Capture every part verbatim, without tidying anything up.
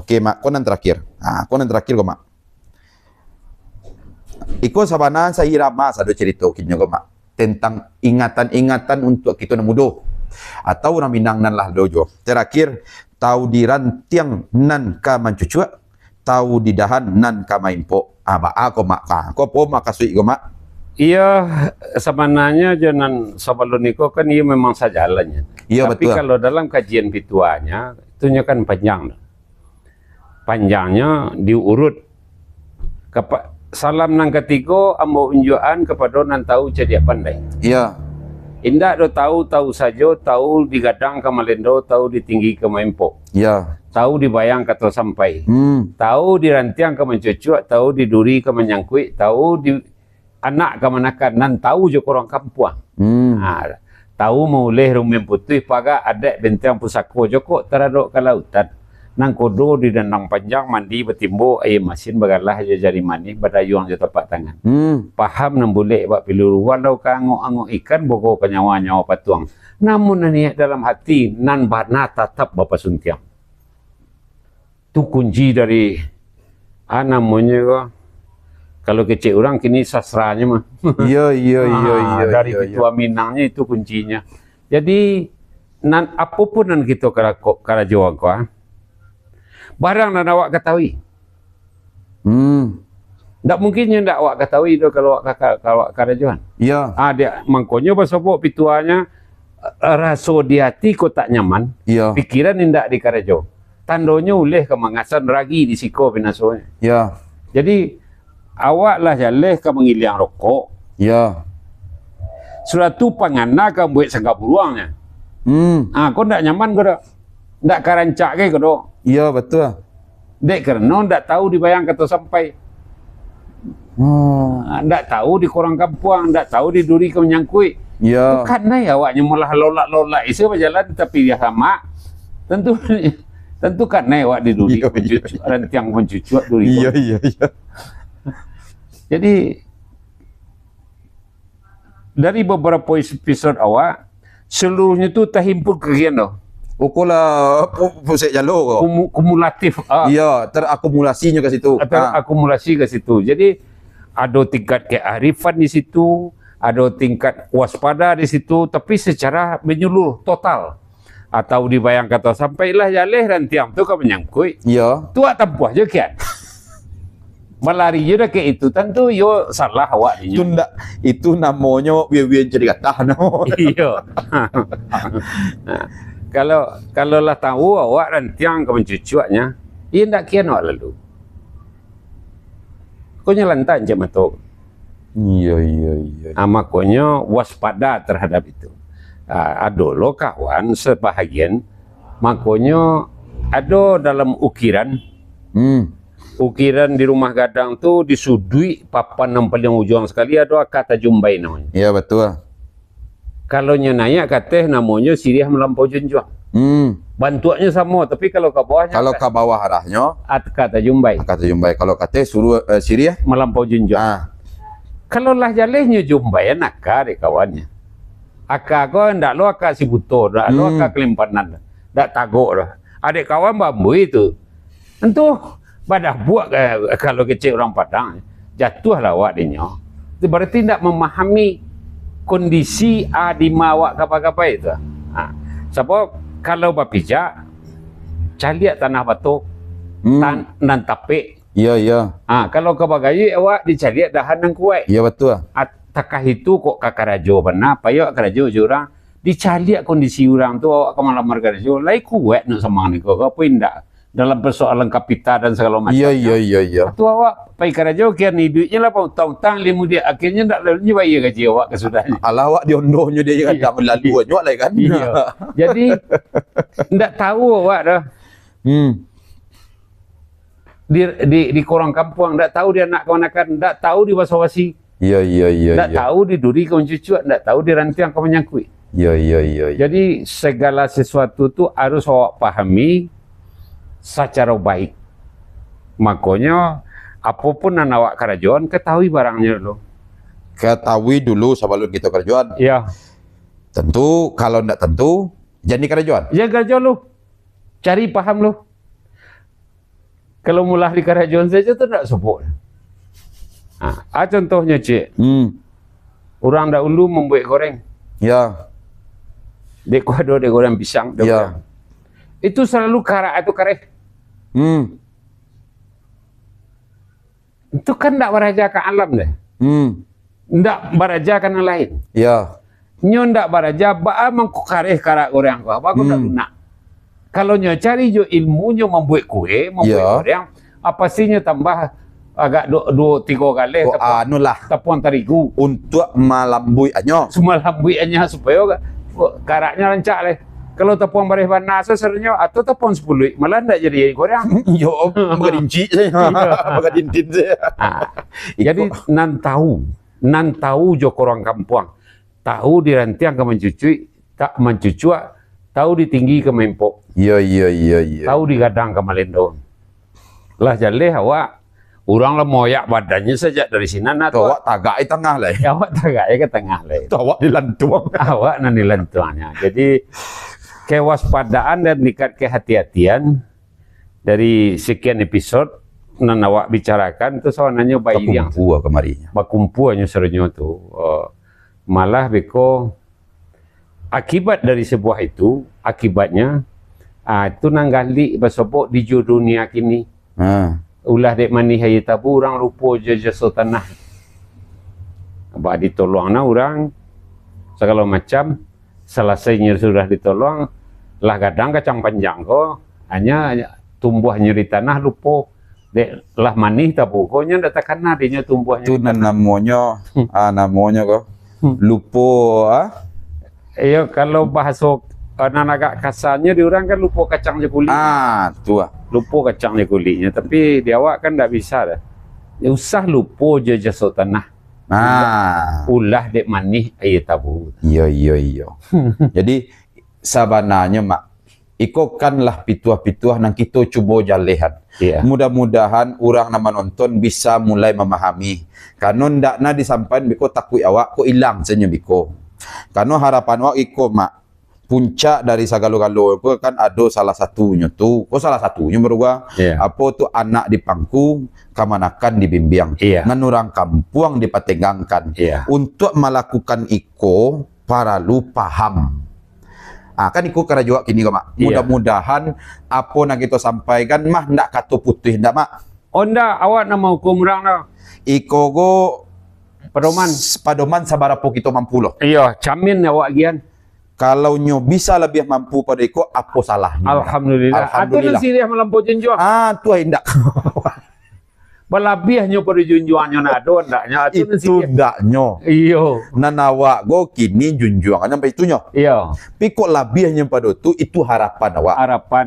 Oke, Mak, ko nan terakhir. Ha, ko nan terakhir ko, Mak. Iko sabana sairama sado carito kinyo ko, Mak. Tentang ingatan-ingatan untuak kito nan mudo. Atau urang Minang nan lah ado juo. Terakhir, tau di rantiang nan ka mancucuak, tau di dahan nan ka maimpok. Ah, baa ko, Mak? Ah, ko apo makasuik ko, Mak? Iyo, sabananyo jo nan sabalun iko kan iyo memang sajalan, yo. Iyo, tapi batua. Kalau dalam kajian pituahnyo, itu nyo kan panjang. Panjangnyo diurut. Kapa-, salam nan katigo, ambo unjuakan kapado nan tau cadiak pandai. Iyo. Indak do tau, tau sajo, tau di gadang ka malendo, tau di tinggi ka maimpok. Iyo. Tau di bayang kato sampai. Hmm. Tau di rantiang ka mancucuak, tau di duri ka manyangkuik, tau di anak kamanakan, nan tau jo ka urang kampuang. Hmm. Ha, tau mauleh rumiang putuih, parak adat benteng pusako, jokok taradok ka lautan. Nan kodo di dandang panjang, mandi batimbo, aia masin bagalah jo jari manih, badayuang jo tapak tangan. Hmm. Paham nan bulek bak piluru, walau ka angok-angok ikan, bogoh ka nyawa-nyawa patuang. Namun nan niaik dalam hati, nan bana tatap bapasuntiang. Tu kunci dari, ah, namonyo ko, kalau kecek urang kini sastranyo mah. Iyo, iyo, iyo, Ah, iyo, dari iyo, iyo. Pitua Minangnyo itu kuncinyo. Jadi, nan, apo pun nan kito kara-, ko-, karajoan ko, ah, barang nan awak katahui. Hmm. Ndak mungkin nyo ndak awak katahui tu kalau awak ka-, ka-, kalau awak karajoan. Iyo. Ah, dia, mangkonyo basobok pituahnyo, eh, raso di ati kok tak nyaman, Iyo. Pikiran indak di karajo. Tandonyo uleh ka mangasan, ragi di siko binasonyo. Iyo. Jadi, awak lah jaleh ka mangiliang rokok. Iyo. Sudah tu pangana ka mambuek sangka buruangnyo. Hmm. Ah, kok ndak nyaman ko dak? Ndak ka rancak ke ko dak? Iyo, batua. Dek karano ndak tau di bayang kato sampai. Hmm. Ah, ndak tau di ka urang kampuang, ndak tau di duri ka manyangkuik. Iyo. Tu kanai awaknyo malah lolak-lolak isi bajalan tapi dia sama. Tentu, tentu kanai awak di duri Iyo, ka mancucuak, iyo. Rantiang ka mancucuak duri ka. Iyo, iyo, iyo. Jadi, dari babarapo episod awak, saluruahnyo tu tahimpun ka kian tu. Uko lah pu-, pusek jalo ko. Kumu-, kumulatif, ah. Iyo, terakumulasinyo ka situ. Ah, terakumulasi ka situ. Jadi, ado tingkat kearifan di situ, ado tingkat waspada di situ, tapi secara menyeluruh, total. Atau di bayang kato sampai lah jaleh rantiang tu ka manyangkuik. Iyo. Tu awak tampuah jo kian. Malari jo dakek itu, tantu yo salah awak dinyo. Itu ndak, itu namonyo wian-wian cari gatah namo. Iyo. Kalau, kalau lah tau awak rantiang ka mancucuaknyo, iyo ndak kian awak lalu. Konyo lantak ancak mato. Iyo, iyo, iyo. Ah, makonyo waspada terhadap itu. Ah, ado lo kawan sabahagian, makonyo ado dalam ukiran. Hmm. Ukiran di rumah gadang tu di suduik papan nan paling ujuang sakali ado aka tajumbai namonyo. Iyo, batua. Kalau nyo naiak ka ateh, namonyo siriah malampau junjuang. Hmm. Bantuaknyo samo, tapi kalau ka bawah nyo Kalau agak ka bawah arahnyo, at-, ka tajumbai. Aka tajumbai. Kalau ka ateh suruah, eh, siriah. Malampau junjuang. Ah. Kalau lah jaleh nyo jumbaian aka dek kawannyo. Aka ko ndak lo aka si buto, ndak lo Hmm. aka kalimpanan, ndak tagok doh. Adek kawan bambui tu. Antu, badah buak, eh, kalau kecek urang Padang, jatuahlah awak dinyo. Itu berarti ndak memahami kondisi a di ma awak gapai-gapai tu. Ha. Sabab kalau bapijak, caliak tanah batok, Hmm. tan-, nan tapek. Iyo, iyo. Ha, kalau ka bagayuik awak dicaliak dahan nan kuaik. Iyo, batua. At-, takah itu kok ka karajo bana, payo karajo jo urang, dicaliak kondisi urang tu, awak ka malamar karajo, lai kuaik nak samang niko, apo indak? Dalam persoalan kapita dan sagalo macam. Iyo, iyo, iyo, iyo. Tu awak pai karajo, kian iduiknyo lah pautang-utang, limu dia, akhirnyo ndak lalu nyo bayar gaji awak kasudahnyo. Alah, awak diondonyo dia Iyo. Kadang lalu banyak lah kan. Iyo. Jadi, ndak tahu awak dah. Hmm. Di, di, di ka urang kampuang, ndak tahu di anak kamanakan, ndak tahu di basa-basi. Iyo, iyo, iyo, Ndak iyo. tahu di duri ka mancucuak, ndak tahu di rantiang ka manyangkuik. Iyo, iyo, iyo, iyo. Jadi, segala sesuatu tu harus awak pahami sacaro baik. Makonyo, apo pun nan awak karajoan, katahui barangnyo dulu. Katahui dulu sabalun kito karajoan. Iyo. Tentu, kalau ndak tentu, jan dikarajoan. Jan karajoan lu. Cari paham lu. Kalau mulah di karajoan sajo tu ndak sobok. Ha, ah, contohnyo, Cik. Hmm. Urang dahulu mambuek goreng. Ya. Dek ko ado dek goreng pisang, dek Ya. goreng. Itu salalu karak atau kareh. Hmm. Itu kan ndak baraja ka alam deh. Hmm. Ndak baraja ka nan lain. Ya. Nyo ndak baraja, baa mangko kareh karak goreng ko, baa ko ndak Hmm. lunak. Kalau nyo cari jo ilmu, nyo mambuek kue, mambuek Ya. goreng, ah, pasti nyo tambah agak du-, duo tigo galeh Oh, tapuang, anu lah. tapuang tarigu. Untuak malambuik anyo. Malambuik anyo supayo ga-, karaknyo rancak leh. Kalau tapuang bareh bana sasaranyo, atau tapuang sapuluik, malah ndak jadi goreng. Yo, bagadincik sajo. Iya. Bagadintin sajo. Ah. Jadi, Iko. nan tahu, nan tahu jo korong kampuang, tahu di rantiang ka mancucuik, tak mancucuak, tahu di tinggi ka maimpok, Iyo, iyo, iyo, iyo. tahu di gadang ka malendo. Lah jaleh awak, urang lah moyak badannyo sajak dari sinan, nah, Tu tu. awak tagak di tangah lai. Ya, awak tagak je ka tangah lai. Tu awak dilantuang. Awak nan dilantuangnyo. Jadi, kewaspadaan dan tingkat kehati-hatian dari sekian episod nan awak bicarakan tu sabananyo bairing. Bakumpua kamarinyo. Bakumpuanyo saronyo tu. Eh, malah beko akibat dari sebuah itu, akibatnya, ah, itu nan galik basobok di jo dunia kini. Ha. Ulah dek manih aia tabu, urang lupo jo jaso tanah. Bah ditolong nah urang, sagalo macam, salasainyo sudah ditolong, lah gadang kacang panjang ko, hanya tumbuahnyo di tanah lupo. Dek lah manih tabu ko, nyo ndak takana dinyo tumbuahnyo Tu di nan tanah. namonyo, Hmm. ah, namonyo ko, Hmm. lupo, ah? Iyo, kalau bahaso, ah, nan agak kasarnyo di urang kan lupo kacang jo kulik. Ah, tu ah. Lupo kacang jo kuliknyo, tapi di awak kan ndak bisa doh. Usah lupo jo jaso tanah. Ah. Ulah, ulah dek manih aia tabu. Iyo, iyo, iyo. Jadi, sabananyo, Mak, iko kan lah pituah-pituah nan kito cubo jalehan. Iya. Mudah-mudahan urang nan manonton bisa mulai mamahami. Kano ndak na disampaian biko takuik awak ko ilang sajo biko. Kano harapan awak iko, Mak, puncak dari sagalo-galo ko kan ado salah satunyo tu. Ko salah satunyo baru, Iya. apo tu, anak dipangku, kamanakan dibimbiang. Iya. Nan urang kampuang dipatenggangkan. Iya. Untuak malakukan iko, paralu paham. Ah, kan iko karajo awak kini ko, Mak. Iya. Mudah-mudahan apo nan kito sampaikan mah ndak kato putuih, ndak, Mak? Oh, ndak, awak nak mahukum urang doh. Iko ko Padoman. s-, padoman sabarapo kito mampu lo. Iyo, camin awak gian. Kalau nyo bisa labiah mampu pado iko, apo salahnyo? Alhamdulillah. Atu nan Alhamdulillah. siriah malampau junjuang. Ah, tu ai ndak. Balabiahnyo pado junjuangnyo nan ado, ndaknyo? Atu nan Itu siriah. ndaknyo. Iyo. Nan awak ko kini junjuangnyo sampai itunyo. Iyo. Tapi kok labiahnyo pado tu, itu harapan awak. Harapan.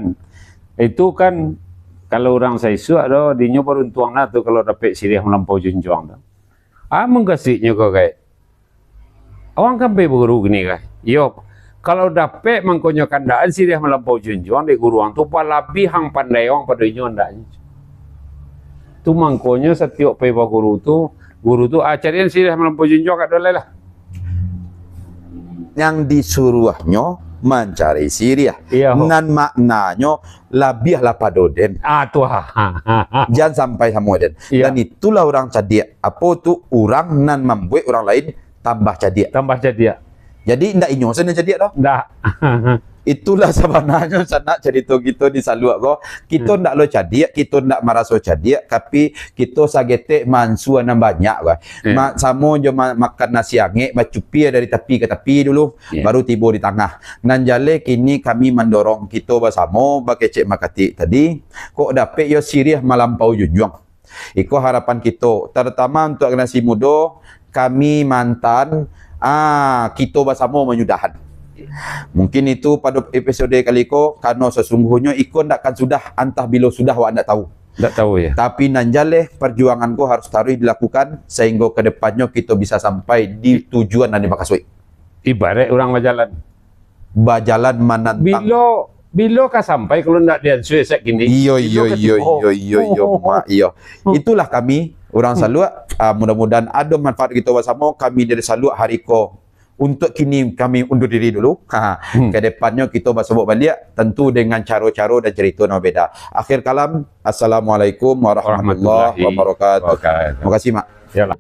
Itu kan, kalau urang saisuak doh, dinyo baruntuang lah tu kalau dapek siriah malampau junjuang tu. Ah, manggasiknyo ko, kai. Awang kan pai baguru kini, kai? Iyo, kalau dapek mangkonyo kandakan siriah malampau junjuang dek guru wang tu, balabiah ang pandai wang pado inyo andaknyo. Tu mangkonyo satiok pai baguru tu, guru tu, "Ah, carian siriah malampau junjuang kat dolai lah." Yang disuruahnyo mancari siriah. Iyo. Nan maknanyo labiah lah pado den. Ah, tu, ha, ha, ha, ha. Jan sampai samo den. Iyo. Dan itulah urang cadiak. Apo tu, urang nan mambuek urang lain tambah cadiak. Tambah cadiak. Jadi, ndak inyo sajo nan cadiak doh. Ndak. Itulah sabananyo sanak carito kito di Saluak ko. Kito Hmm. ndak lo cadiak, kito ndak maraso cadiak, tapi kito sagetek maansua nan banyak, bah. Iyo. Ma-, samo jo ma-, makan nasi angek, bacupia dari tapi ka tapi dulu, Iyo. baru tibo di tangah. Nan jaleh kini kami mandorong kito basamo, bakecek makatik tadi, kok dapek yo siriah malampau junjuang. Iko harapan kito, tarutama untuak generasi mudo, kami mantan, ah, kito basamo manyudahan. Mungkin itu pado episode kali ko, karano sasungguahnyo iko ndak akan sudah, antah bilo sudah awak ndak tahu. Ndak tahu, ya. Tapi nan jaleh, parjuangan ko harus taruih dilakukan, sahinggo ka depannyo kito bisa sampai di tujuan nan dipakasuik. Ibarat urang bajalan. Bajalan manantang. Bilo, bilo ka sampai kalau ndak diansua sak kini? Iyo, Bilo iyo, ka iyo, tibo? iyo, iyo, iyo, Mak, iyo. Hmm. Itulah kami, urang Hmm. Saluak. Ah, mudah-mudahan ado manfaat kito basamo. Kami dari Saluak hari ko Untuk kini kami undur diri dulu. Ha, Hmm. ke depannyo kito basobok baliak, tentu dengan caro-caro dan carito nan beda. Akhir kalam, Assalamualaikum warahmatullahi Warahmatullahi wabarakatuh. wabarakatuh. Terima kasih, Mak. Yalah.